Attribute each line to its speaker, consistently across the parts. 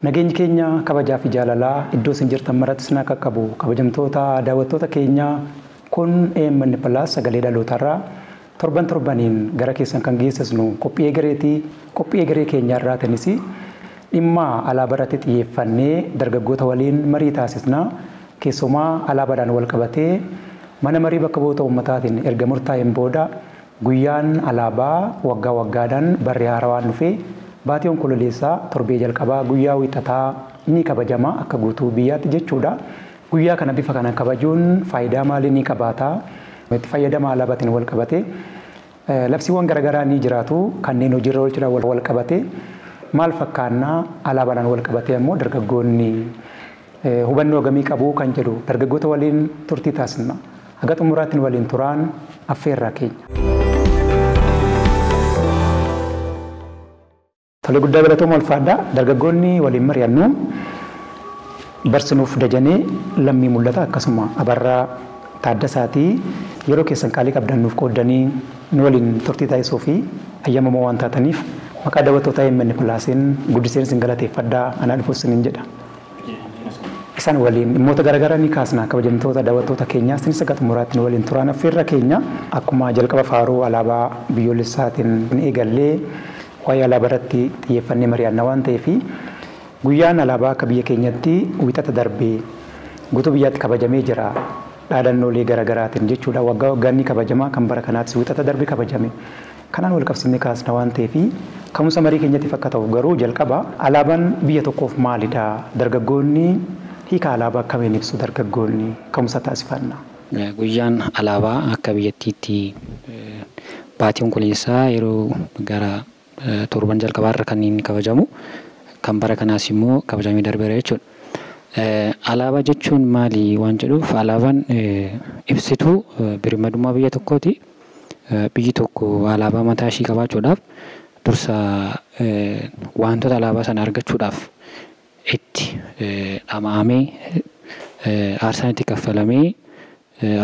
Speaker 1: Nageenyi keenya kabajaa fi jaalalaa iddoo isin jirtan maratti isin akka qabu kabajamtoota daawwattoota keenyaa kun AMN Plus sagalee dhalootarraa torban torbaniin gara keessan kan geessisnu qophii egereetii qophii egeree keenya irraatiinis dhimma alaabaa irratti xiyyeeffannee dargaggoota waliin marii taasisna. Keessumaa alaabaadhaan wal qabatee mana marii bakka bu'oota uummataatiin erga murtaa'een booda guyyaan alaabaa waggaa waggaadhaan barri haarawaan dhufee baatii onkololeessaa torbee jalqabaa guyyaa wiixataa ni kabajama akka guutuu biyyaatti jechuudha. Guyyaa kana bifa kanaan kabajuun faayidaa maalii ni qabaata? Itti fayyadama alaabaatiin wal qabate labsiiwwan garaagaraa ni jiraatu kanneen hojiirra oolchuudhaan wal qabate maal fakkaannaa alaabaadhaan wal qabate ammoo dargaggoonni hubannoo gamii qabu kan jedhu dargaggoota waliin turtii taasisna. Haga xumuraatti waliin turaan affeerraa keenya. Tole guddaa galatooma ulfaadhaa dargaggoonni waliin mari'annu barsinuuf dajanee lammii mul'ata akkasuma abarraa taaddasaatii yeroo keessan qaalii qabdan nuuf qooddanii nu waliin turtii taasisuu fi ayyamamoo waan taataniif maqaa daawwattoota AMN Plusiin guddiseen isin galateeffadhaa anaa dhufuus isiniin jedha. Isaan waliin dhimmoota garaagaraa ni kaasna kabajamtoota daawwattoota keenyaa isinis akka xumuraatti nu waliin turaan affeerra keenya akkuma jalqaba faaruu alaabaa biyyoolessaatiin eegallee waa'ee alaabaa irratti xiyyeeffannee mari'anna waan ta'eef guyyaan alaabaa akka biyya keenyatti wiixata darbee guutuu biyyaatti kabajamee jira. Dhaadannoolee garaagaraatiin jechuudha. Waggaa waggaan ni kabajama kan bara kanaattis wiixata darbee kabajame. Kanaan wal qabsiisnee kaasna waan ta'eef ka'umsa marii keenyatti akka ta'u garuu jalqaba alaabaan biyya tokkoof maalidha? Dargaggoonni hiika alaabaa akkamiin ibsu dargaggoonni ka'umsa taasifanna?
Speaker 2: Guyyaan alaabaa akka biyyattiitti baatii onkololeessaa yeroo gara torban jalqabaarra kan inni kabajamu kan bara kanaas immoo kabajamee darbeera jechuudha. Alaabaa jechuun maali waan jedhuuf alaabaan ibsituu birmadummaa biyya tokkooti. Biyyi tokko alaabaa mataa ishii qabaachuudhaaf dursa wantoota alaabaa sana argachuudhaaf itti dhama'amee aarsaan itti kaffalamee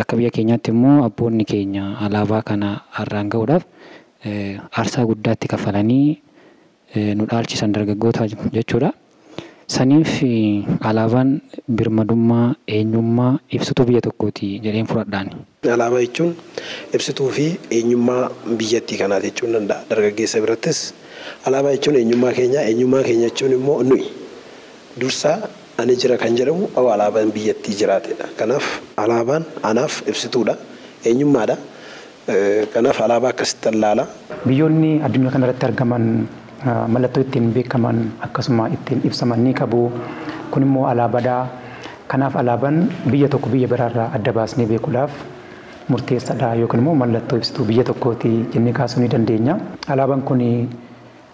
Speaker 2: akka biyya keenyaatti immoo abboonni keenya alaabaa kana har'aan gahuudhaaf aarsaa guddaa itti kaffalanii nu dhaalchisan dargaggoota jechuudha. Saniif alaabaan birmadummaa eenyummaa ibsituu biyya tokkooti jedheen fudhadhaan.
Speaker 3: Alaabaa jechuun ibsituu fi eenyummaa biyyattii kanaati jechuun danda'a. Dargaggeessa birattis alaabaa jechuun eenyummaa keenya, eenyummaa keenya jechuun immoo nuyi. Dursaa ani jira kan jedhamu alaabaan biyyattii jiraatedha. Kanaaf alaabaan anaaf ibsituudha, eenyummaadha. Kanaaf alaabaa akkasitti ilaala.
Speaker 1: Biyyoonni addunyaa kanarratti argaman mallattoo ittiin beekaman akkasuma ittiin ibsaman ni qabu. Kun immoo alaabaadha. Kanaaf alaabaan biyya tokko biyya biraarraa adda baasnee beekuudhaaf murteessaadha yookiin immoo mallattoo ibsituu biyya tokkooti jennee kaasuu ni dandeenya. Alaabaan kun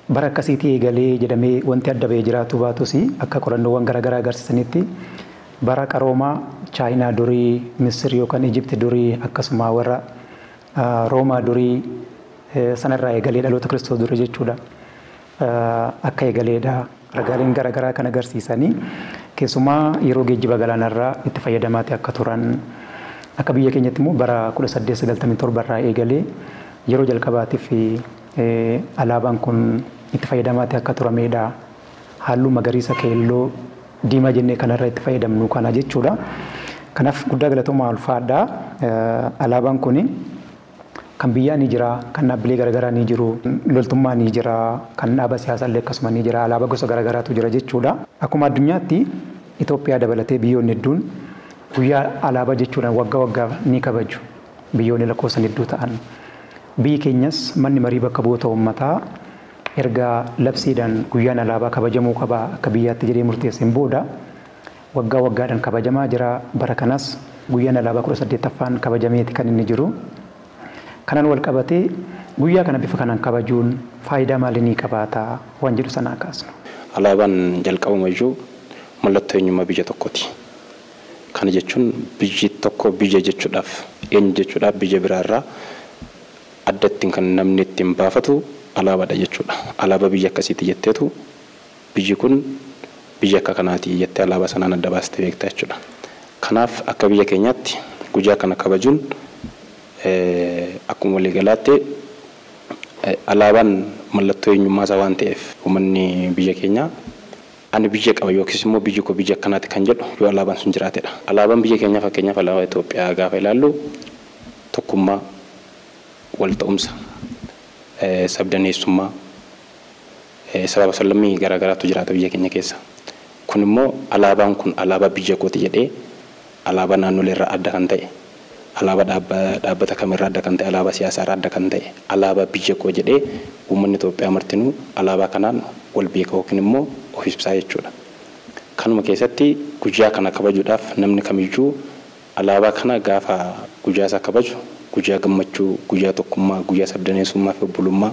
Speaker 1: bara akkasiitii eegalee jedhamee wanti adda bahee jiraatu baatus akka qorannoowwan garaagaraa agarsiisanitti bara qaroomaa Chaayinaa durii, Misir yookaan Ijipti durii akkasuma warra Roomaa durii sanarraa eegalee dhaloota Kiristoos durii jechuudha. Akka eegaleedha. Ragaaleen garaagaraa kan agarsiisanii keessumaa yeroo geejjiba galaanarraa itti fayyadamaati akka turan akka biyya keenyatti immoo bara 1897 irraa eegalee yeroo jalqabaatiif alaabaan kun itti fayyadamaati akka turamedha. Halluu magariisa keelloo diimaa jennee kanarra itti fayyadamnu kana jechuudha. Kanaaf guddaa galatoomaa ulfaadha. Alaabaan kun kan biyyaa ni jira, kan dhaabbilee garaagaraa ni jiru, loltummaa ni jira, kan dhaaba siyaasaa illee akkasuma ni jira, alaabaa gosa garaagaraatu jira jechuudha. Akkuma addunyaatti Itoophiyaa dabalatee biyyoonni hedduun guyyaa alaabaa jechuudhaan waggaa waggaa ni kabaju biyyoonni lakkoofsan hedduu ta'an. Biyyi keenyas manni marii bakka bu'oota uummataa erga labsiidhaan guyyaan alaabaa kabajamuu qaba akka biyyaatti jedhee murteesseen booda waggaa waggaadhaan kabajamaa jira. Bara kanas guyyaan alaabaa 18ffaan kabajameeti kan inni jiru. Kanaan wal qabatee guyyaa kana bifa kanaan kabajuun faayidaa maalii ni qabaata waan jedhu sanaa kaasnu.
Speaker 4: Alaabaan jalqabuma iyyuu mallattoo eenyummaa biyya tokkooti. Kana jechuun biyyi tokko biyya jechuudhaaf eenyu jechuudhaaf biyya biraarraa adda ittiin kan namni ittiin baafatu alaabaadha jechuudha. Alaabaa biyya akkasiiti jetteetu biyyi kun biyya akka kanaati jettee alaabaa sanaan adda baastee beekta jechuudha. Kanaaf akka biyya keenyaatti guyyaa kana kabajuun akkuma waliigalaatti alaabaan mallattoo eenyummaa isaa waan ta'eef uummanni biyya keenyaa Ani biyya qaba yookiis immoo biyyi koo biyya akkanaati kan jedhu yoo alaabaan sun jiraatedha. Alaabaan biyya keenyaa fakkeenyaaf alaabaa Itoophiyaa gaafa ilaallu tokkummaa, wal ta'umsa, sabdaneessummaa, sababa sablammii garaagaraatu jiraata biyya keenya keessa. Kun immoo alaabaan kun alaabaa biyya kooti jedhee alaabaa naannolee irraa adda kan ta'e, alaabaa dhaabbata kamirraa adda kan ta'e, alaabaa siyaasaa irraa adda kan ta'e, alaabaa biyya koo jedhee uummanni Itoophiyaa martinuu alaabaa kanaan wal beeka yookiin immoo of ibsaa jechuudha. Kanuma keessatti guyyaa kana kabajuudhaaf namni kamiyyuu alaabaa kana gaafa guyyaa isaa kabaju guyyaa gammachuu, guyyaa tokkummaa, guyyaa sabdaneessummaa fi obbolummaa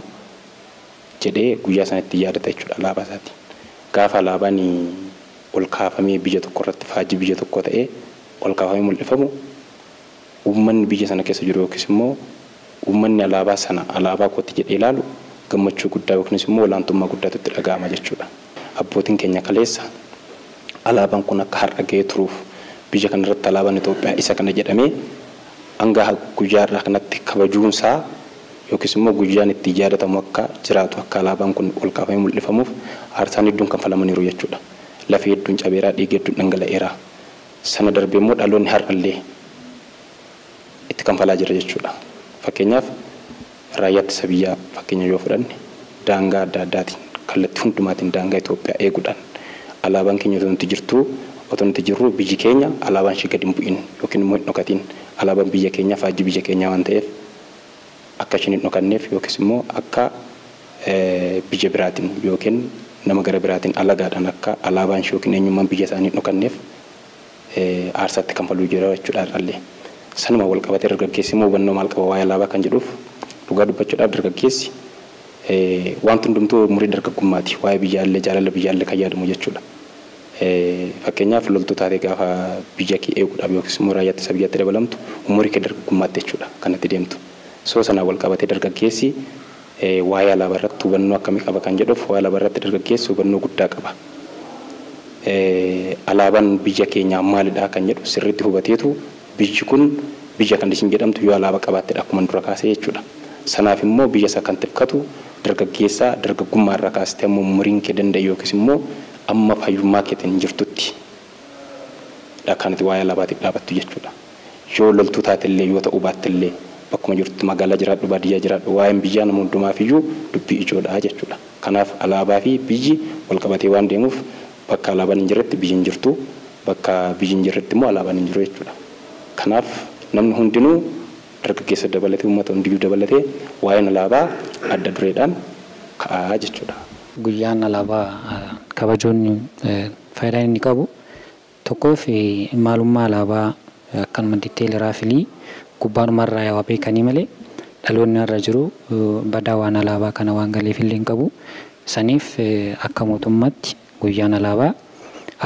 Speaker 4: jedhee guyyaa sanatti yaadata jechuudha alaabaa isaati. Gaafa alaabaan ol kaafamee biyya tokko irratti faajjii biyya tokko ta'ee ol kaafamee mul'ifamu uummanni biyya sana keessa jiru yookiis immoo uummanni alaabaa sana alaabaa kootti jedhee ilaalu gammachuu guddaa yookiis immoo olaantummaa guddaatu itti dhaga'ama jechuudha. Abbootiin keenya kaleessa alaabaan kun akka har'a ga'ee turuuf biyya kana irratti alaabaan Itoophiyaa isa kana jedhamee hanga guyyaa har'aa kanatti kabajuunsaa yookiis immoo guyyaan itti yaadatamu akka jiraatu akka alaabaan kun ol kaafamee mul'ifamuuf aarsaan hedduun kanfalamaniiru jechuudha. Lafee hedduun cabeeraa, dhiiga hedduun dhangala'eera. Sana darbee immoo dhaloonni har'allee itti kanfalaa jira jechuudha. Fakkeenyaaf raayyaa ittisa biyyaa fakkeenya yoo fudhanne daangaa adda addaatiin kallattii hundumaatiin daangaa Itoophiyaa eeguudhaan alaabaan keenya otoo nuti jirtuu otoo nuti jirru biyyi keenya alaabaan ishee gadi hin bu'in yookiin immoo hin dhokatiin alaabaan biyya keenyaa faajjii biyya keenyaa waan ta'eef akka isheen hin dhokanneef yookiis immoo akka biyya biraatiin yookiin nama gara biraatiin alagaadhaan akka alaabaan ishee yookiin eenyummaan biyya isaanii hin dhokanneef aarsaatti kanfaluu jira jechuudha har'allee. Sanuma wal qabatee dargaggeessi immoo hubannoo maal qaba waa'ee alaabaa kan jedhuuf dhugaa dubbachuudhaaf dargaggeessi wanti hundumtuu umurii dargaggummaati waa'ee biyyaallee jaalala biyyaallee kan yaadamu jechuudha. Fakkeenyaaf loltuu taatee gaafa biyya kee eeguudhaaf yookiis immoo raayyaa ittisa biyyaatti dabalamtu umurii kee dargaggummaatti jechuudha kanatti deemtu. Soo sanaan wal qabatee dargaggeessi waa'ee alaabaa irratti hubannoo akkamii qaba kan jedhuuf waa'ee alaabaa irratti dargaggeessi hubannoo guddaa qaba. Alaabaan biyya keenyaa maalidha kan jedhu sirriitti hubateetu biyyi kun biyya kan isin jedhamtu yoo alaabaa qabaattedha akkuma dura kaasee jechuudha. Sanaaf immoo biyya isaa kan tifkatu dargaggeessaa dargaggummaa irraa kaastee ammoo umuriin kee danda'e yookiis immoo amma fayyummaa keetiin jirtutti kanatti waa'ee alaabaatiif dhaabattu jechuudha. Yoo loltuu taatellee yoo ta'uu baattellee bakkuma jirtutti magaalaa jiraadhu baadiyyaa jiraadhu waa'een biyyaa nama hundumaaf iyyuu dubbii ijoodha jechuudha. Kanaaf alaabaa fi biyyi wal qabatee waan deemuuf bakka alaabaan hin jirretti biyyi hin jirtu bakka biyyi hin jirretti immoo alaabaan hin jiru jechuudha. Kanaaf namni hundinuu dargaggeessa dabalatee uummata hundiyyuu dabalatee waa'een alaabaa adda dureedhaan ka'aa jechuudha.
Speaker 2: Guyyaan alaabaa kabajuun faayidaa inni qabu tokkoof maalummaa alaabaa akkanuma diteeleraa filii gubbaanumarraa yaa beekanii malee dhaloonni har'a jiru badaa waan alaabaa kana waan galeef illee hin qabu. Saniif akka mootummaatti guyyaan alaabaa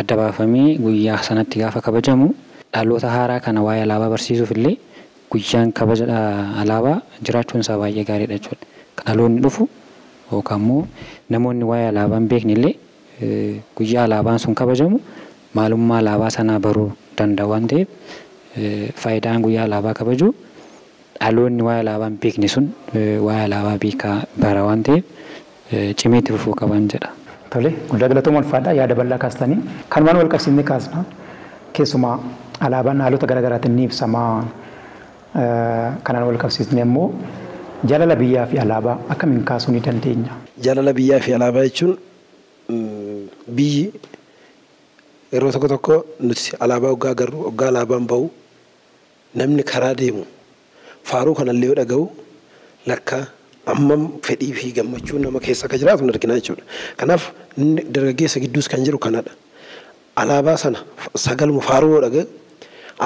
Speaker 2: adda baafamee guyyaa sanatti gaafa kabajamu dhaloota haaraa kana waa'ee alaabaa barsiisuuf illee guyyaan kabaja alaabaa jiraachuun isaa baay'ee gaariidha jechuudha. Dhaloonni dhufu yookaan immoo namoonni waa'ee alaabaa hin beekne illee guyyaa alaabaan sun kabajamu maalummaa alaabaa sanaa baruu danda'u waan ta'eef faayidaan guyyaa alaabaa kabaju dhaloonni waa'ee alaabaa hin beekne sun waa'ee alaabaa beekaa bara waan ta'eef cimee itti fufuu qaban jedha.
Speaker 1: Tole, guddaa galatooma ulfaadhaa yaada bal'aa kaastanii kanumaan wal qabsiisnee kaasna keessumaa alaabaan haalota garaagaraatiin ni ibsama. Kanaan wal qabsiisnee immoo jaalala biyyaa fi alaabaa akkamiin kaasuu ni dandeenya?
Speaker 3: Jaalala biyyaa fi alaabaa jechuun biyyi yeroo tokko tokko nuti alaabaa hoggaa agarru hoggaa alaabaan bahu namni karaa deemu faaruu kanallee yoo dhaga'u lakka ammam fedhii fi gammachuu nama keessa akka jiraatu ni argina jechuudha. Kanaaf dargaggeessa gidduus kan jiru kanadha. Alaabaa sana sagaluma faaruu yoo dhaga'u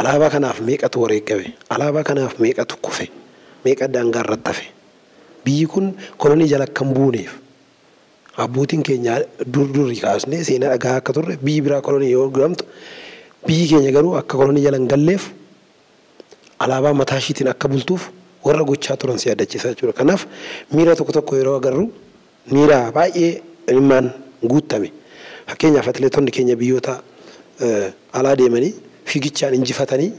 Speaker 3: alaabaa kanaaf meeqatu wareegame, alaabaa kanaaf meeqatu kufe, meeqa daangaa irratti hafe. Biyyi kun kolonii jala akka hin buuneef abbootiin keenya dur durii kaasnee seenaa dhagaa akka turre biyyi biraa kolonii yoo godhamtu biyyi keenya garuu akka kolonii jala hin galleef alaabaa mataa ishiitiin akka bultuuf warra gochaa turan si yaadachiisa jechuudha. Kanaaf miira tokko tokko yeroo agarru miira baay'ee ilmaan guutame. Fakkeenyaaf atileetonni keenya biyyoota alaa deemanii fiigichaan injifatanii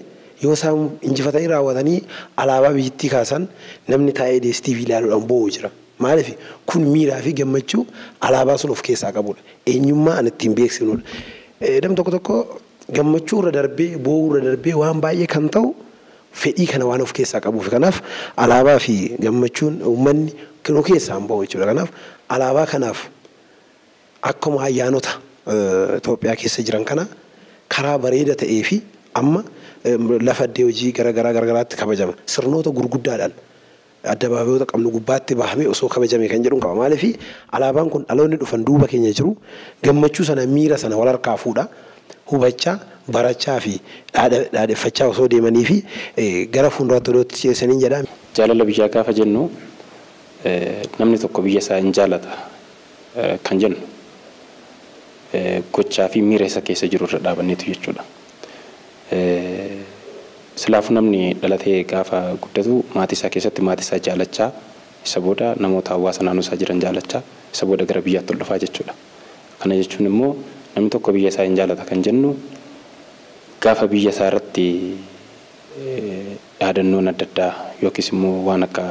Speaker 3: yoo isaan injifatanii raawwatanii alaabaa biyyittii kaasan namni taa'ee DSTV ilaaluudhaan boo'u jira. Maaliif kun miiraa fi gammachuu alaabaa sun of keessaa qabudha. Eenyummaa an ittiin beeksifnudha. Namni tokko tokko gammachuu irra darbee boo'uu irra darbee waan baay'ee kan ta'u fedhii kana waan of keessaa qabuuf. Kanaaf alaabaa fi gammachuun uummanni nu keessaa hin bahu jechuudha. Kanaaf alaabaa kanaaf akkuma ayyaanota Itoophiyaa keessa jiran kana karaa bareeda ta'ee fi amma lafa addee hojii garaagaraa kabajama. Sirnoota gurguddaadhaan addabaabayoota qabnu gubbaatti bahamee osoo kabajame kan jedhuun qaba. Maaliif alaabaan kun dhaloonni dhufan duuba keenya jiru gammachuu sana miira sana wal harkaa fuudha. Hubachaa, barachaa fi dhaadheffachaa osoo deemanii fi gara fuulduraatti odootti ceesaniin jedha.
Speaker 4: Jaalala biyyaa gaafa jennu namni tokko biyya isaa hin jaalata kan jennu gochaa fi miira isa keessa jiru irra dhaabanneetu jechuudha. Silaafuu namni dhalatee gaafa guddatu maatii isaa keessatti maatii isaa jaalachaa isa booda namoota hawaasa naannoo isaa jiran jaalachaa isa booda gara biyyaatti ol dhufaa jechuudha. Kana jechuun immoo namni tokko biyya isaa hin jaalata kan jennu gaafa biyya isaa irratti dhaadannoon adda addaa yookiis immoo waan akka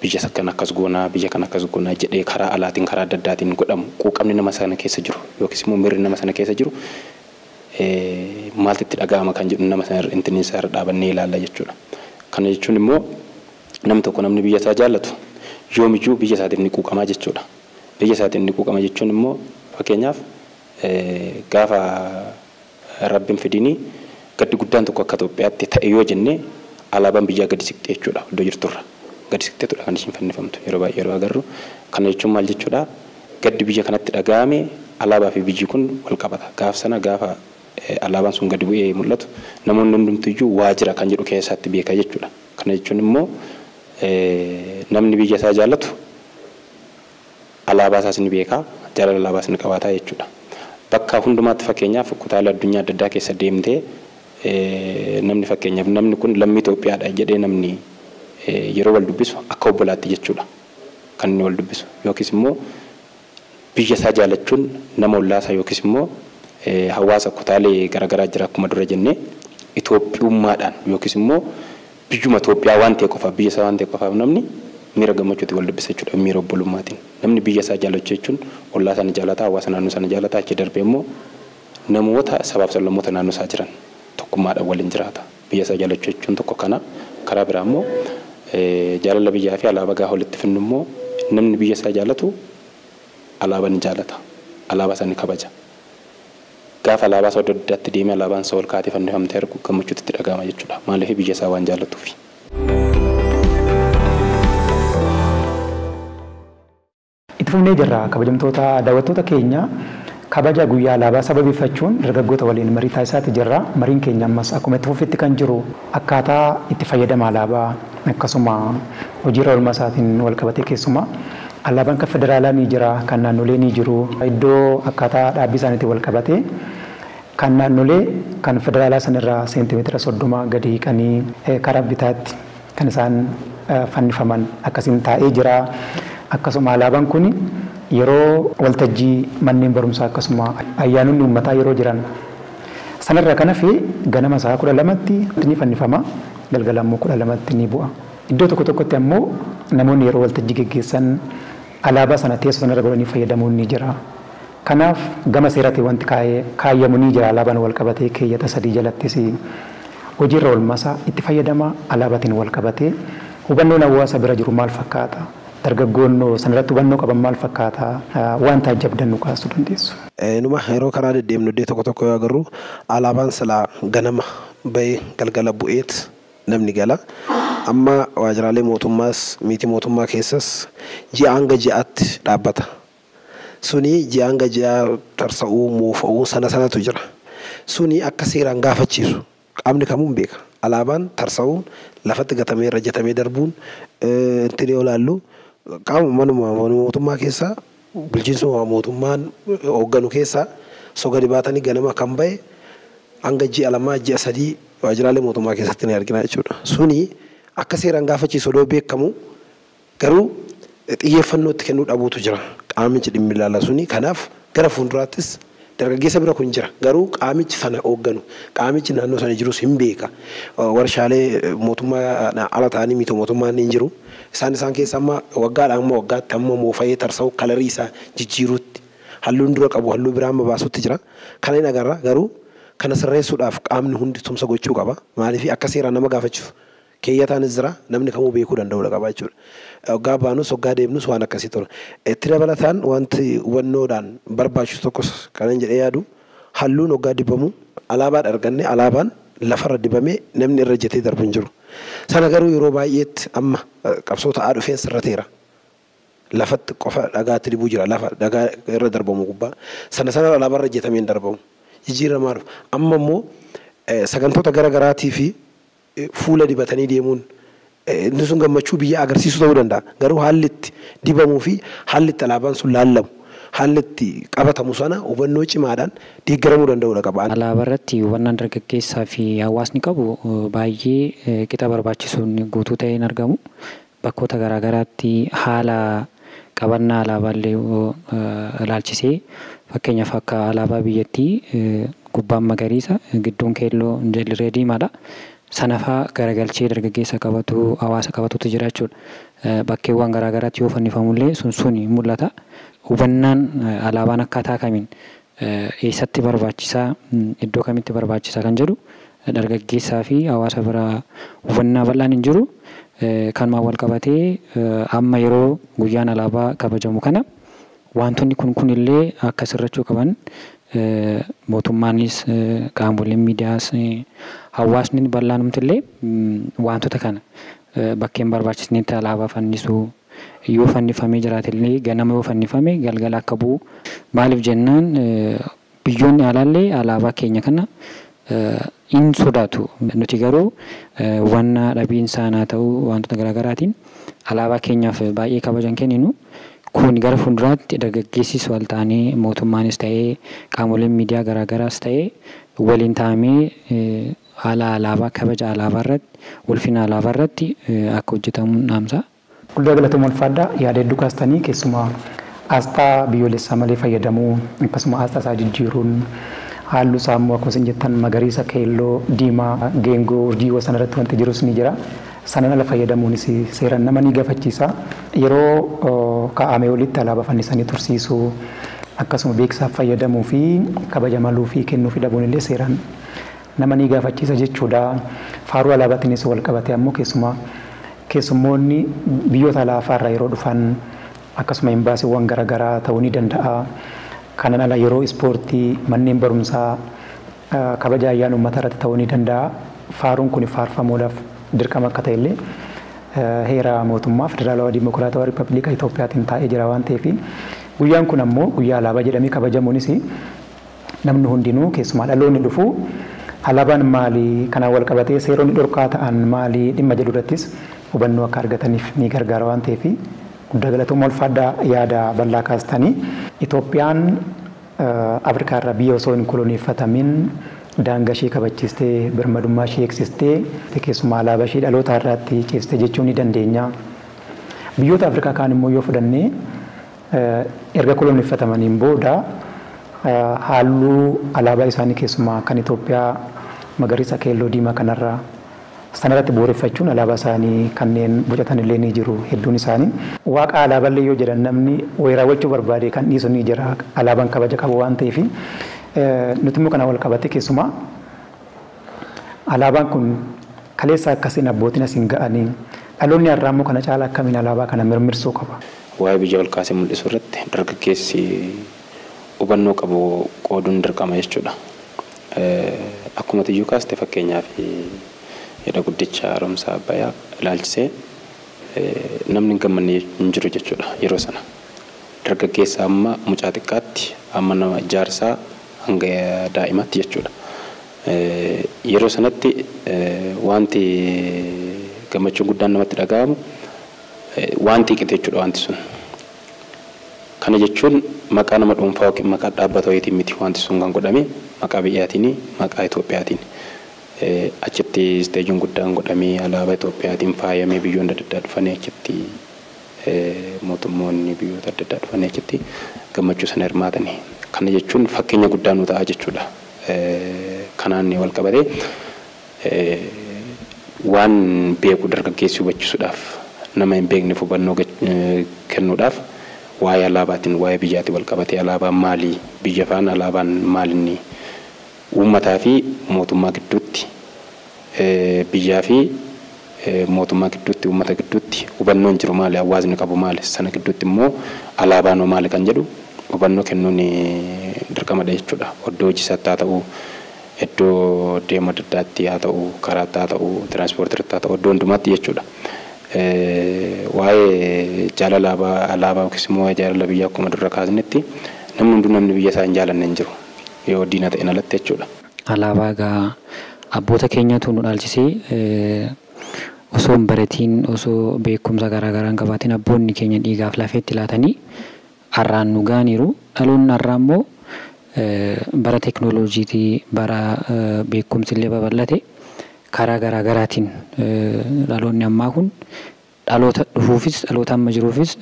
Speaker 4: biyya kana akkas goonaa biyya kana akkas goonaa jedhee karaa alaatiin karaa adda addaatiin godhamu quuqamni nama sana keessa jiru yookiis immoo miirri nama sana keessa jiru maaltu itti dhaga'ama kan jedhu nama sana intiniin isaa irra dhaabannee ilaalla jechuudha. Kana jechuun immoo namni tokko namni biyya isaa jaallatu yoomiyyuu biyya isaatiin ni quuqamaa jechuudha. Biyya isaatiin ni quuqama jechuun immoo fakkeenyaaf gaafa rabbiin fidinii gaddi guddaan tokko akka Itoophiyaatti ta'e yoo jenne alaabaan biyyaa gadi siqxee jechuudha iddoo jirturra. Gadi siqxeetudha kan ishiin fannifamtu yeroo baay'ee yeroo agarru. Kana jechuun maal jechuudha gaddi biyya kanatti dhaga'ame alaabaa fi biyyi kun wal qabata. Gaaf sana gaafa alaabaan sun gadi bu'ee mul'atu namoonni hundumtiyyuu waa jira kan jedhu keessatti beeka jechuudha. Kana jechuun immoo namni biyya isaa jaallatu alaabaa isaas ni beeka, jaalala alaabaas ni qabaata jechuudha. Bakka hundumaatti fakkeenyaaf kutaalee addunyaa adda addaa keessa deemtee namni fakkeenyaaf namni kun lammii Itoophiyaadha jedhee namni yeroo wal dubbisu akka obbolaatti jechuudha kan inni wal dubbisu yookiis immoo biyya isaa jaalachuun nama ollaasaa yookiis immoo hawaasa kutaalee garaagaraa jira akkuma dura jennee Itoophiyummaadhaan yookiis immoo biyyuma Itoophiyaa waan ta'e qofaaf biyya isaa waan ta'e qofaaf namni miira gammachuutiin wal dubbisa jechuudha miira obbolummaatiin. Namni biyya isaa jaallachuu jechuun ollaa sana jaallata, hawaasa naannoo sana jaallata, achi darbee immoo namoota sabaaf sablammoota naannoo isaa jiran tokkummaadhaan waliin jiraata. Biyya isaa jaallachuu jechuun tokko kana. Karaa biraa immoo jaalala biyyaa fi alaabaa gaafa walitti finnu immoo namni biyya isaa jaallatu alaabaa ni jaallata. Alaabaa isaa ni kabaja. Gaafa alaabaa isaa adda addaatti deemee alaabaan isaa ol kaatee fannifamtee argu gammachuutu itti dhaga'ama jechuudha. Maaliif biyya isaa waan jaallatuufi.
Speaker 1: Itti fufnee jirra kabajamtoota daawwattoota keenya kabaja guyyaa alaabaa sababeeffachuun dargaggoota waliin marii taasisaati jirra. Mariin keenya ammas akkuma itti fufetti kan jiru akkaataa itti fayyadama alaabaa akkasuma hojiirra oolmaa isaatiin wal qabatee keessumaa alaabaan kan federaalaa ni jira, kan naannolee ni jiru. Iddoo akkaataa dhaabbii isaaniitiin wal qabatee kan naannolee kan federaalaa sanirraa seentimeetira 30 gadi hiiqanii karaa bitaatti kan isaan fannifaman akkasiin taa'ee jira. Akkasuma alaabaan kun yeroo waltajjii manneen barumsaa akkasuma ayyaanonni uummataa yeroo jiran sanarra kan hafe ganama sa'a 12tti ni fannifama, galgala immoo 12tti ni bu'a. Iddoo tokko tokkotti ammoo namoonni yeroo waltajjii geggeessan alaabaa sana teessoo sanarra godhanii fayyadamuun ni jira. Kanaaf gama seeraatti wanti kaayyamu ni jira alaabaan wal qabatee keeyyata 3 jalattis hojiirra oolmaasaa itti fayyadama alaabaatiin wal qabatee hubannoon hawaasa bira jiru maal fakkaata? Dargaggoon sanarratti hubannoo qaban maal fakkaata? Waan taajjabdan nu kaasuu dandeessu.
Speaker 3: Numa yeroo karaa deddeemnu iddoo tokko tokko yoo agarru alaabaan silaa ganama bahee galgala bu'eet namni gala. Amma waajjiraalee mootummaas miti mootummaa keessas ji'a hanga ji'aatti dhaabbata. Suni ji'a hanga ji'a tarsa'uu moofa'uu sana sanatu jira. Suni akka seeraan gaafachiisu qaamni kamuu hin beeka. Alaabaan tarsa'uun lafatti gatamee rajjatamee darbuun ittiin yoo ilaallu qaama manuma mootummaa keessaa bulchiinsuma mootummaan hoogganu keessaa sogadi baatanii ganama kan bahe hanga ji'a 2 ji'a 3 waajjiraalee mootummaa keessatti ni argina jechuudha. Suni akka seeraan gaafachiisu odoo beekamu garuu xiyyeeffannoo itti kennuu dhabuutu jira. Qaamichi dhimmi ilaala suni kanaaf gara fuulduraattis Dargaggeessa bira kun jira. Garuu qaamichi sana hoogganu, qaamichi naannoo sana jirus hin beeka. Warshaalee mootummaa ala ta'anii miti mootummaan hin jiru. Isaan keessa amma waggaadhaan amma waggaatti amma moofa'ee tarsa'u kalarii isaa jijjiiruutti halluun dura qabu halluu biraa amma baasutti jira. Kana hin agarra garuu kana sirreessuudhaaf qaamni hundi tumsa gochuu qaba. Maaliif akka seeraan nama gaafachiisu keeyyataanis jira namni kamuu beekuu danda'uu qaba jechuudha. Hoggaa baanus hoggaa deemnus waan akkasii ture. Itti dabalataan wanti hubannoodhaan barbaachisu tokkos kanan jedhee yaadu halluun hoggaa dibamu alaabaan arganne alaabaan lafarra dibamee namni irra jetee darbu hin jiru. Sana garuu yeroo baay'eetti amma qabsoo ta'aa dhufeen sirrateera. Lafatti qofa dhagaatti dibuu jira lafa dhagaa irra darbamu gubbaa. Sana alaabaarra ejjetamee hin darbamu. Jijjiiramaa dhufa. Amma immoo sagantoota gara garaatii fi fuula dibatanii deemuun inni sun gammachuu biyya agarsiisuu ta'uu danda'a. Garuu haalli itti dibamuu fi haalli itti alaabaan sun laallamu, haalli itti qabatamu sana hubannoo cimaadhaan deeggaramuu danda'uudha qaba.
Speaker 2: Alaabaa irratti hubannaan dargaggeessaa fi hawaasni qabu baay'ee qixa barbaachisuun guutuu ta'ee hin argamu. Bakkoota garaagaraatti haala qabannaa alaabaallee ilaalchisee fakkeenyaaf akka alaabaa biyyattii gubbaan magariisa, gidduun keelloo, jalli diimaadha. Sanafaa garagalchee dargaggeessa qabatu hawaasa qabatutu jira jechuudha. Bakkeewwan garaagaraatti yoo fannifamullee sun mul'ata. Hubannaan alaabaan akkaataa kamiin eessatti barbaachisaa iddoo kamitti barbaachisaa kan jedhu dargaggeessaa fi hawaasa biraa hubannaa bal'aan hin jiru. Kanumaan wal qabatee amma yeroo guyyaan alaabaa kabajamu kana wantoonni kun illee akka sirrachuu qaban mootummaanis qaamoleen miidiyaas hawaasni bal'aanumti illee wantoota kana bakkeen barbaachisnetti alaabaa fannisuu yoo fannifamee jiraate illee ganama yoo fannifame galgala akka bu'u maaliif jennaan biyyoonni alaallee alaabaa keenya kana hin sodaatu. Nuti garuu wanna dhabiinsaan haa ta'u wantoota garaagaraatiin alaabaa keenyaaf baay'ee kabajan kenninu. Kun gara fuulduraatti dargaggeessis wal ta'anii mootummaanis ta'ee qaamoleen miidiyaa garaagaraas ta'ee waliin ta'amee haala alaabaa kabaja alaabaa irratti ulfina alaabaa irratti akka hojjetamu dhaamsa.
Speaker 1: Guddaa galatooma ulfaadhaa yaada hedduu kaastanii keessumaa asxaa biyyoolessaa malee fayyadamuu akkasuma asxaa isaa jijjiiruun halluu isaa immoo akkuma isin jettan magariisa, keelloo, diimaa, geengoo, urjiiwwan sana irratti wanti jirus ni jira. Sanaan ala fayyadamuunis seeraan nama ni gaafachiisa. Yeroo kaa'ame olitti alaabaa fannisanii tursiisuu akkasuma beeksisaaf fayyadamuu fi kabaja maluu fi kennuu fi dhabuun illee seeraan nama ni gaafachiisa jechuudha. Faaruu alaabaatiinis wal qabate ammoo keessumaa keessummoonni biyyoota alaafaarraa yeroo dhufan akkasuma imbaasiiwwan garaagaraa ta'uu ni danda'a. Kanaan ala yeroo ispoortii manneen barumsaa kabaja ayyaana uummataa irratti ta'uu ni danda'a. Faaruun kun faarfamuudhaaf dirqama akka ta'e illee heera mootummaa Federaalawaa Dimokiraatawaa Riippaabilika Itoophiyaatiin taa'ee jira waan ta'eef guyyaan kun ammoo guyyaa alaabaa jedhamee kabajamuunis namni hundinuu keessumaa dhaloonni dhufu alaabaan maali kanaan wal qabatee seeronni dhorkaa ta'an maali dhimma jedhu irrattis hubannoo akka argataniif ni gargaara waan ta'eef guddaa galatooma ulfaadhaa yaada bal'aa kaastanii Itoophiyaan Afrikaa irraa biyya osoo hin koloneeffatamin daangaa ishee kabachiistee birmadummaa ishee eegsistee keessumaa alaabaa ishee dhaloota irraatti ceesiste jechuu ni dandeenya. Biyyoota Afrikaa kaan immoo yoo fudhannee erga koloneeffatamaniin booda halluu alaabaa isaanii keessumaa kan Itoophiyaa magariisa, keelloo, diimaa kanarraa sanarratti bu'uureffachuun alaabaa isaanii kanneen bocatan illee ni jiru hedduun isaanii. Waaqa alaaballee yoo jedhan namni raawwachuu barbaade kan dhiisu ni jira alaabaan kabaja qabu waan ta'eef nuti immoo kana wal qabate keessumaa alaabaan kun kaleessa akkasiin abbootiin asiin ga'anii dhaloonni har'aa immoo kana caala akkamiin alaabaa kana mirmirsuu qaba.
Speaker 4: Waa'ee biyya ol kaasee mul'isuu irratti dargaggeessi hubannoo qabu qooduun dirqama jechuudha. Akkuma tiyyuu kaaste fakkeenyaaf hidha guddicha haaromsa Abbayyaa ilaalchisee namni hin gammanne hin jiru jechuudha yeroo sana. Dargaggeessa amma mucaa xiqqaatti amma nama jaarsaa hanga daa'imaatti jechuudha. Yeroo sanatti wanti gammachuun guddaan namatti dhaga'amu wanti qite jechuudha wanti sun. Kana jechuun maqaa nama dhuunfaa yookiin maqaa dhaabbata wayiitiin miti wanti sun kan godhame maqaa biyyaatiin maqaa Itoophiyaatiin. Achitti isteejiin guddaan godhamee alaabaa Itoophiyaatiin faayamee biyyoonni adda addaa dhufanii achitti mootummoonni biyyoota adda addaa dhufanii achitti gammachuu sana hirmaatanii. Kana jechuun fakkeenya guddaa nu ta'a jechuudha. Kanaan wal qabatee waan beeku dargaggeessi hubachiisuudhaaf, nama hin beekneef hubannoo kennuudhaaf, waa'ee alaabaatiin, waa'ee biyyaatiin wal qabatee, alaabaan maalii, biyya faana alaabaan maalinni, uummataa fi mootummaa gidduutti, biyyaa fi mootummaa gidduutti, uummata gidduutti hubannoon jiru maali, hawaasni qabu maali, sana gidduutti immoo alaabaan hoo maali kan jedhu hubannoo kennuun dirqamadha jechuudha. Iddoo hojii isaatti haa ta'u, iddoo deema adda addaatti haa ta'u, karaatti haa ta'u, tiraanspoortii irratti haa ta'u, iddoo hundumaatti jechuudha. Waa'ee jaalala alaabaa yookiis immoo waa'ee jaalala biyyaa, akkuma dura kaasnetti, namni hunduu, namni biyya isaa hin jaalanne hin jiru, yoo diina ta'een alatti jechuudha.
Speaker 2: Alaabaa egaa abboota keenyatu nu dhaalchisee. Osoo hin baratiin, osoo beekumsa garaa garaa hin qabaatiin, abboonni keenya dhiigaaf lafeetti laatanii har'aan nu ga'aniiru. Dhaloonni har'aa immoo bara teekinooloojiitii, bara beekumsi illee babal'ate, karaa garaa garaatiin dhaloonni ammaa kun dhaloota dhufuufis, dhaloota amma jiruufis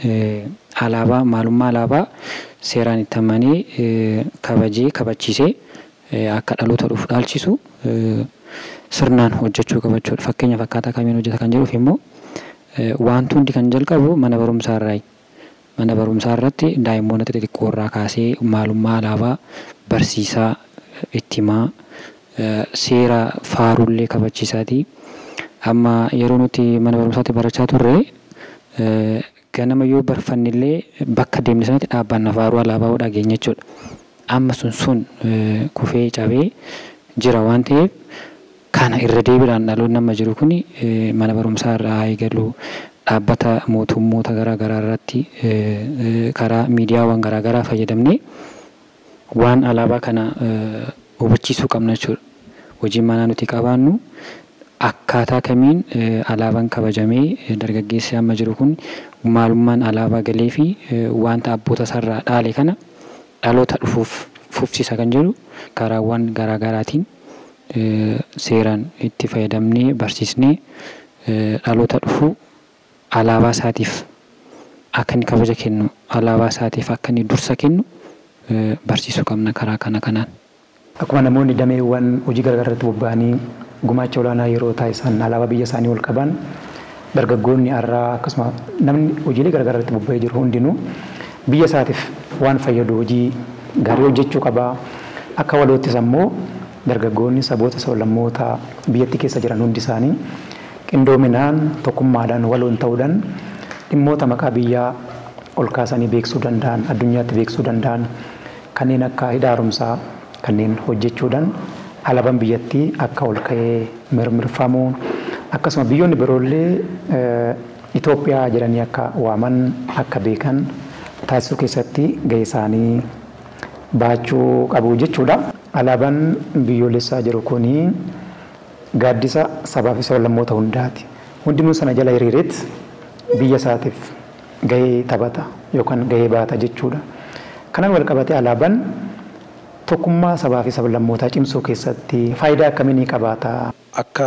Speaker 2: alaabaa, maalummaa alaabaa seeraan itti amanee, kabajee, kabachiisee akka dhaloota dhufu dhaalchisu sirnaan hojjechuu qaba jechuudha. Fakkeenyaaf akkaataa kamiin hojjeta kan jedhuuf immoo, wanti hundi kan jalqabu mana barumsaa irraayi. Mana barumsaa irratti daa'immoota xixiqqoo irraa kaasee maalummaa alaabaa barsiisaa, itti himaa, seera faaruullee kabachiisaatii. Amma yeroo nuti mana barumsaatti barachaa turre, ganama yoo barfannillee bakka deemne sanatti dhaabbanna, faaruu alaabaa dhageenya jechuudha. Amma sun kufee cabee jira waan ta'eef, kana irra deebiidhaan dhaloonni amma jiru kun mana barumsaa irraa haa eegalu, dhaabbata mootummoota garaa garaa irratti, karaa miidiyaawwan garaa garaa fayyadamnee waan alaabaa kana hubachiisuu qabna jechuudha. Hojiin manaa nuti qabaannu akkaataa kamiin alaabaan kabajamee, dargaggeessi amma jiru kun maalummaan alaabaa galee fi wanta abboota isaarraa dhaale kana dhaloota dhufuuf fufsiisa kan jedhu, karaawwan garaa garaatiin seeraan itti fayyadamnee barsiisnee, dhaloota dhufu alaabaa isaatiif akka inni kabaja kennu, alaabaa isaatiif akka inni dursa kennu barsiisuu qabna karaa kana kanaan.
Speaker 1: Akkuma namoonni dameewwan hojii garaagaraa irratti bobba'anii gumaacha olaanaa yeroo taasisan alaabaa biyya isaanii ol qaban, dargaggoonni har'aa akkasuma namni hojiilee garaagaraa irratti bobba'ee jiru hundinuu biyya isaatiif waan fayyadu hojii gaarii hojjechuu qaba. Akka waloottis ammoo dargaggoonni saboota, sablammoota biyyattii keessa jiran hundi isaanii qindoominaan, tokkummaadhaan, waloon ta'uudhaan dhimmoota maqaa biyyaa ol kaasanii beeksisuu danda'an, addunyaatti beeksisuu danda'an, kanneen akka hidha haaromsaa kanneen hojjechuudhaan alaabaan biyyattii akka ol ka'ee mirmirfamu, akkasuma biyyoonni biroollee Itoophiyaa jedhanii akka waaman, akka beekan taasisuu keessatti gahee isaanii baachuu qabu jechuudha. Alaabaan biyyoolessaa jiru kuni gaaddisa sabaa fi sablammoota hundaati. Hundinuu sana jala hiriireet biyya isaatiif gahee taphata yookaan gahee baata jechuudha. Kanaan wal qabatee alaabaan tokkummaa sabaa fi sablammootaa cimsuu keessatti faayidaa akkamii ni qabaata?
Speaker 3: Akka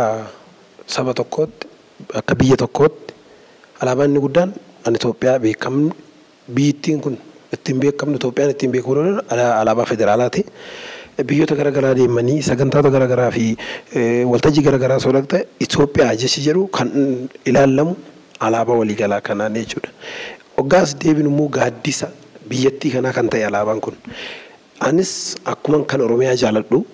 Speaker 3: saba tokkootti, akka biyya tokkootti, alaabaan inni guddaan an Itoophiyaa beekamnu, biyyittiin kun ittiin beekamnu, Itoophiyaan ittiin beekamnu alaabaa federaalaati. Biyyoota garaagaraa deemanii sagantaota garaagaraa fi waltajjii garaagaraa osoo dhaqxe, Itoophiyaa jechi jedhu kan ilaallamu alaabaa waliigalaa kanaan jechuudha. Hoggaas deebinu immoo gaaddisa biyyattii kanaa kan ta'e alaabaan kun. Anis akkuma kan Oromiyaa jaaladhu,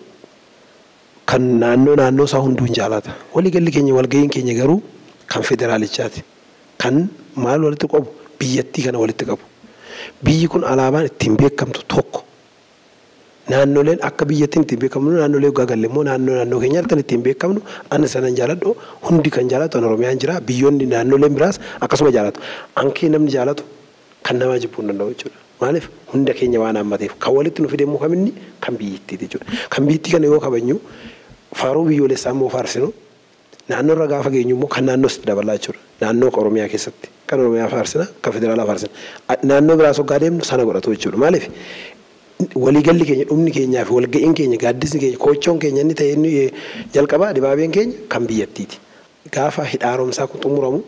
Speaker 3: kan naannoo naannoo isaa hunduu hin jaalata. Waliigalli keenya, walga'iin keenya garuu kan federaalichaati. Kan maal walitti qabu? Biyyattii kana walitti qabu. Biyyi kun alaabaan ittiin beekamtu tokko. Naannoleen akka biyyattiin ittiin beekamnu, naannolee waggaa galle immoo naannoo naannoo keenyaatti kan ittiin beekamnu, ani sanan jaaladhu, hundi kan jaalatu, an Oromiyaan jira, biyyoonni naannoleen biraas akkasuma jaalatu. Ankee namni jaalatu kan namaa jibbuu hin danda'u jechuudha. Maaliif? Hunda keenya waan hammateef. Kan walitti nu fide immoo kaminni? Kan biyyattiiti jechuudha. Kan biyyattii kana yoo kabajnu, faaruu biyyoolessaa immoo faarsinu, naannoo irra gaafa geenyu immoo kan naannoo sitti dabalaa jechuudha. Naannoo Oromiyaa keessatti kan Oromiyaa faarsina, kan federaalaa faarsina. Naannoo biraas hoggaa deemnu sana godhatu jechuudha. Maaliif? Waliigalli keenya, dhumni keenyaa fi walga'iin keenya, gaaddisni keenya, koochoon keenya inni ta'e inni jalqabaa, dibaabeen keenya kan biyyattiiti. Gaafa hidha haaromsaa kun xumuramu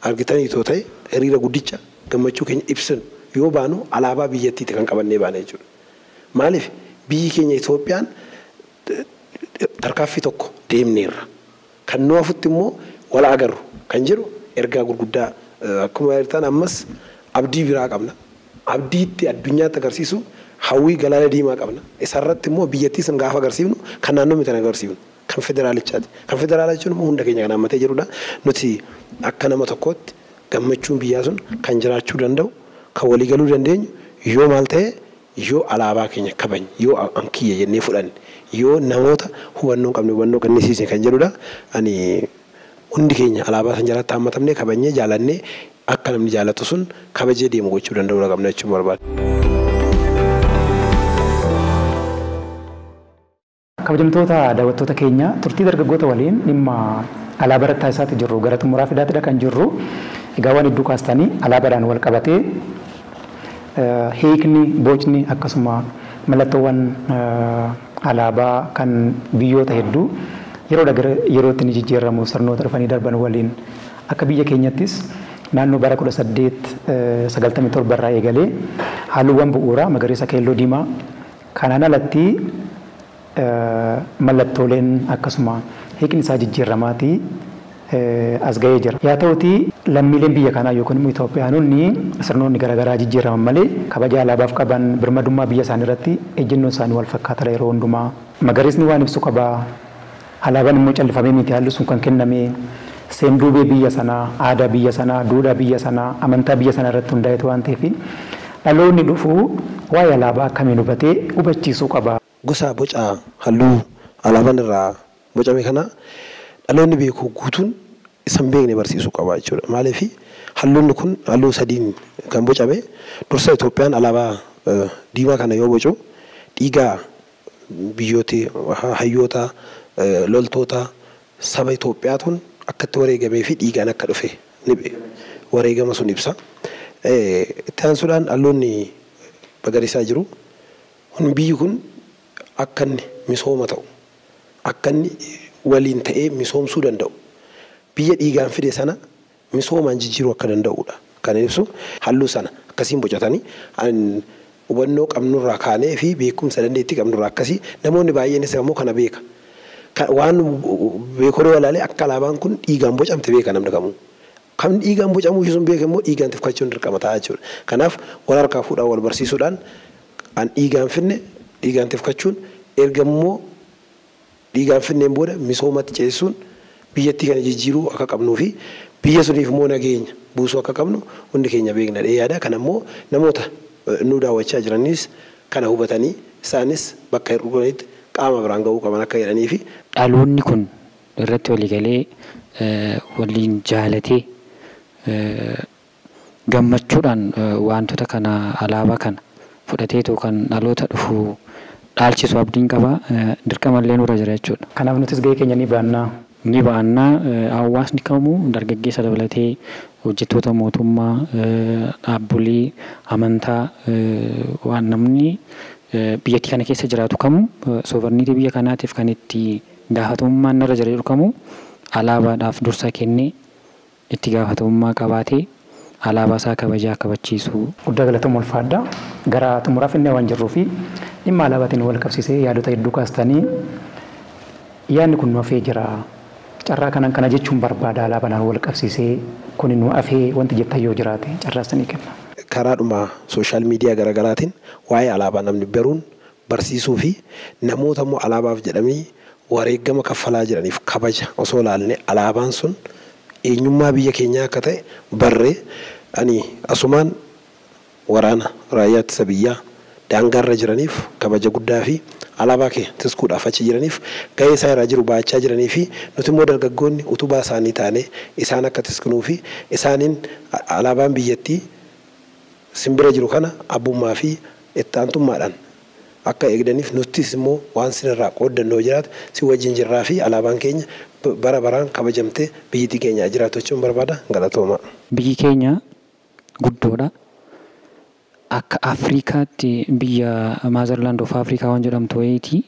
Speaker 3: argitanii too ta'e, hiriira guddicha gammachuu keenya ibsinu yoo baanu, alaabaa biyyattiiti kan qabannee baane jechuudha. Maaliif biyyi keenya Itoophiyaan tarkaaffii tokko deemneerra. Kan nu hafutti immoo wal agarru kan jedhu ergaa gurguddaa akkuma jirtan ammas abdii biraa qabna. Abdiitti addunyaatti agarsiisu hawwii galaana diimaa qabna. Isarratti immoo biyyattii san gaafa agarsiifnu kan naannoo miti agarsiifnu kan federaalichaati. Kan federaalaa jechuun immoo hunda keenya kan hammatee jirudha. Nuti akka nama tokkootti gammachuun biyyaa sun kan jiraachuu danda'u kan walii galuu dandeenyu yoo maal ta'e yoo alaabaa keenya kabajne yoo ankiyya jennee fudhanne yoo namoota hubannoo qabne hubannoo kennisiisne kan jedhudha. Ani hundi keenya alaabaa san jalatti hammatamnee kabajnee jaalannee akka namni jaalatu sun kabajee deemu gochuu danda'uu qabna jechuun barbaada.
Speaker 1: Kabajamtoota daawwattoota keenya turtii dargaggoota waliin dhimma alaabaa irratti taasisaa jirru gara xumuraa fidaatidha kan jirru. Egaa waan hedduu kaastanii alaabaadhaan wal qabatee hiikni bocni akkasuma mallattoowwan alaabaa kan biyyoota hedduu yeroodha gara yerootti ni jijjiiramu sirnoota dhufanii darban waliin akka biyya keenyattis naannoo bara 1897 irraa eegalee halluuwwan bu'uuraa magariisa keelloo diimaa kanaan alatti mallattooleen akkasuma hiikni isaa jijjiiramaatii as ga'ee jira. Yaa ta'utii lammiileen biyya kanaa yookiin immoo Itoophiyaanonni sirnoonni garaagaraa jijjiiraman malee kabaja alaabaaf qaban birmadummaa biyya isaanii irratti ejjennoon isaanii wal fakkaatadha yeroo hundumaa. Magariisni waan ibsu qaba. Alaabaan immoo callifamee miti haalli sun kan kenname seenduubee biyya sanaa, aadaa biyya sanaa, duudhaa biyya sanaa, amantaa biyya sanaa irratti hundaa'etu waan ta'eef dhaloonni dhufu waa'ee alaabaa akkamiin hubatee hubachiisuu qaba.
Speaker 3: Gosa boca halluu alaabaan irraa bocame kana dhaloonni beeku guutuun isa hin beekne barsiisuu qaba jechuudha. Maaliif halluun kun halluu sadiin kan bocame dursa Itoophiyaan alaabaa diimaa kana yoo bocu dhiigaa biyyooti hayyoota loltoota saba Itoophiyaatuun akkatti wareegamee fi dhiigaan akka dhufe ni wareegama sun ibsa. Itti aansuudhaan halluun magariisaa jiru biyyi kun akka inni misooma ta'u akka inni waliin ta'ee misoomsuu danda'u biyya dhiigaan fide sana misoomaan jijjiiruu akka danda'udha kan ibsu halluu sana akkasiin bocatanii hubannoo qabnurraa kaanee fi beekumsa dandeettii qabnurraa akkasii namoonni baay'eenis immoo kana beeka. Waan beekodoo ilaalee akka alaabaan kun dhiigaan bocamte beeka namni kamuu. Kan dhiigaan bocamuu sun beeka immoo dhiigaan tifkachuun dirqama ta'a jechuudha. Kanaaf wal harkaa fuudhaan wal barsiisuudhaan an dhiigaan finne dhiigaan tifkachuun erga immoo dhiigaan finneen booda misoomatti ceesisuun biyyattii kana jijjiiruu akka qabnuu fi biyya suniif immoo nageenya buusuu akka qabnu hundi keenya beekna yaada. Kana immoo namoota nu daawwachaa jiranis kana hubatanii isaanis bakka hir'uunitti qaama biraan ga'uu qaban akka jedhanii fi
Speaker 2: dhaloonni kun irratti waliigalee waliin jaalatee gammachuudhaan wantoota kana alaabaa kana fudhateetu kan dhaloota dhufu dhaalchisu abdiin qaba dirqamallee nurra jira jechuudha.
Speaker 1: Kanaaf nutis gahee keenya ni baannaa.
Speaker 2: Ni baannaa hawaasni kamuu dargaggeessa dabalatee hojjettoota mootummaa dhaabbilee amantaa waan namni biyyattii kana keessa jiraatu kamuu sooverniti biyya kanaatiif kan itti gaafatamummaan narra jira jedhu kamuu alaabaadhaaf dursa kennee itti gaafatamummaa qabaatee alaabaa isaa kabajaa kabachiisuu.
Speaker 1: Guddaa galatooma ulfaadha. Gara xumuraa finnee waan jirruu fi dhimma alaabaatiin wal qabsiisee yaadota hedduu kaastanii yaadni kun nu hafee jira. Carraa kanaan kana jechuun barbaada alaabaan wal qabsiisee kun nu hafee wanti jettan yoo jiraate carraa sanii kenna.
Speaker 3: Karaadhuma sooshaal miidiyaa garaagaraatiin waa'ee alaabaa namni baruun barsiisuu fi namoota immoo alaabaaf jedhamanii wareegama kaffalaa jiraniif kabaja osoo ilaalne alaabaan sun eenyummaa biyya keenyaa akka ta'e barree ani asumaan waraana raayyaa ittisa biyyaa daangaarra jiraniif kabaja guddaa fi alaabaa kee tiskuudhaaf achi jiraniif gahee isaa irraa jiru baachaa jiranii fi nuti immoo dargaggoonni utubaa isaanii taanee isaan akka tiskunuu fi isaaniin alaabaan biyyattii simbira jiru kana abbummaa fi itti aantummaadhaan akka eegdaniif nutis immoo waan sinirraa qooddannoo jiraatu si wajjin jirraa fi alaabaan keenya bara baraan kabajamtee biyyattii keenya jiraatu jechuun barbaada galatooma.
Speaker 2: Biyyi keenya guddoodha. Akka Afrikaatti biyya Maazerlaand of Afrikaa waan jedhamtu wayiiti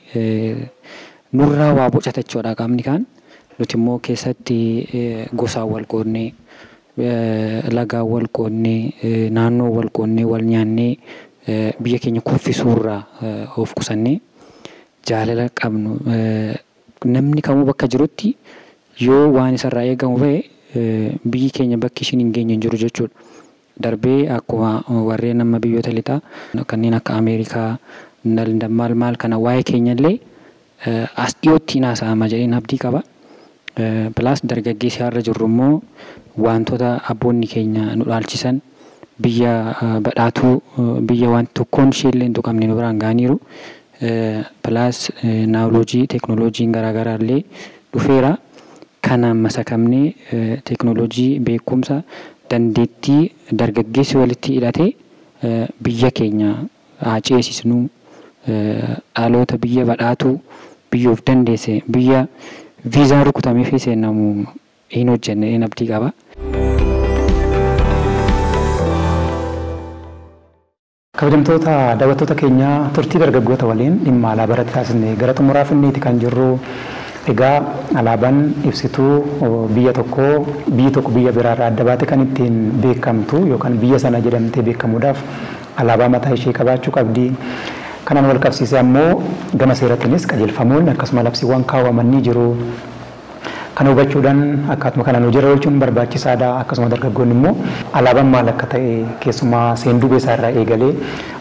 Speaker 2: nurraa waa bocata jechuudha qaamni kaan nuti immoo keessatti gosaan wal qoodnee lagaan wal qoodnee naannoo wal qoodnee wal nyaannee Biyya keenya kuffisuurraa of qusannee jaalala qabnu namni kamuu bakka jirutti yoo waan isarraa eegamu ba'e, biyyi keenya bakki ishiin hin geenye hin jiru jechuudha. Darbee akkuma warreen amma biyyoota lixaa kanneen akka Ameerikaa, maal maal kana waa'ee keenyallee as dhiyootti hin haasa'ama jedheen abdii qaba. Plus dargaggeessi har'a jirru immoo wantoota abboonni keenya nu dhaalchisan, biyya badhaatuu, biyya waan tokkoon isheellee hin tuqamne nu biraan ga'aniiru. Plus naawoloojii teeknooloojiin garaagaraa illee dhufeera. Kana masakamnee teeknooloojii, beekumsa, dandeettii dargaggeessi walitti hidhatee biyya keenya haa ceesisnu, dhaloota biyya badhaatuu, biyya of dandeesse, biyya viizaan rukutamee fi seenamu hin hojjenne hin abdii qaba.
Speaker 1: Kabajamtoota daawwattoota keenyaa, turtii dargaggoota waliin dhimma alaabaa irratti taasisne gara xumuraa finneeti kan jirru. Egaa alaabaan ibsituu biyya tokkoo, biyyi tokko biyya biraarraa adda baate kan ittiin beekamtu yookaan biyya sana jedhamtee beekamuudhaaf alaabaa mataa ishee qabaachuu qabdi. Kanaan wal qabsiisee ammoo gama seeratiinis qajeelfamoonni akkasuma labsiiwwan kaawwaman ni jiru. Kana hubachuudhaan akkaatuma kanaan hojiirra oolchuun barbaachisaadha. Akkasuma dargaggoonni immoo alaabaan maal akka ta'e, keessumaa seenduubee isaa irraa eegalee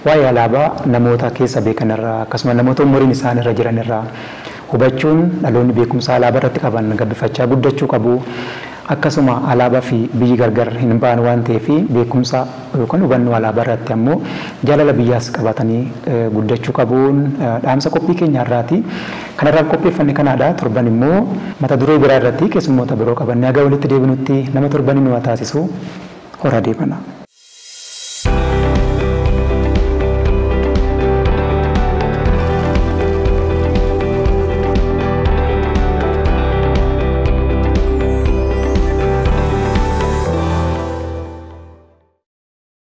Speaker 1: waa'ee alaabaa namoota keessa beekan irraa, akkasuma namoota umuriin isaan irra jiran irraa hubachuun dhaloonni beekumsa alaabaa irratti qaban gabbifachaa guddachuu qabu. Akkasuma alaabaa fi biyyi gargar hin ba'an waan ta'eef, beekumsa yookaan hubannoo alaabaa irratti ammoo jaalala biyyaas qabatanii guddachuu qabuun dhaamsa qophii keenya irraati. Kanarraaf qopheeffanne kanaadha. Torban immoo mata duree biraa irratti keessummoota biroo qabannee haga walitti deebinutti nama torbanii nu taasisu, hora deemana.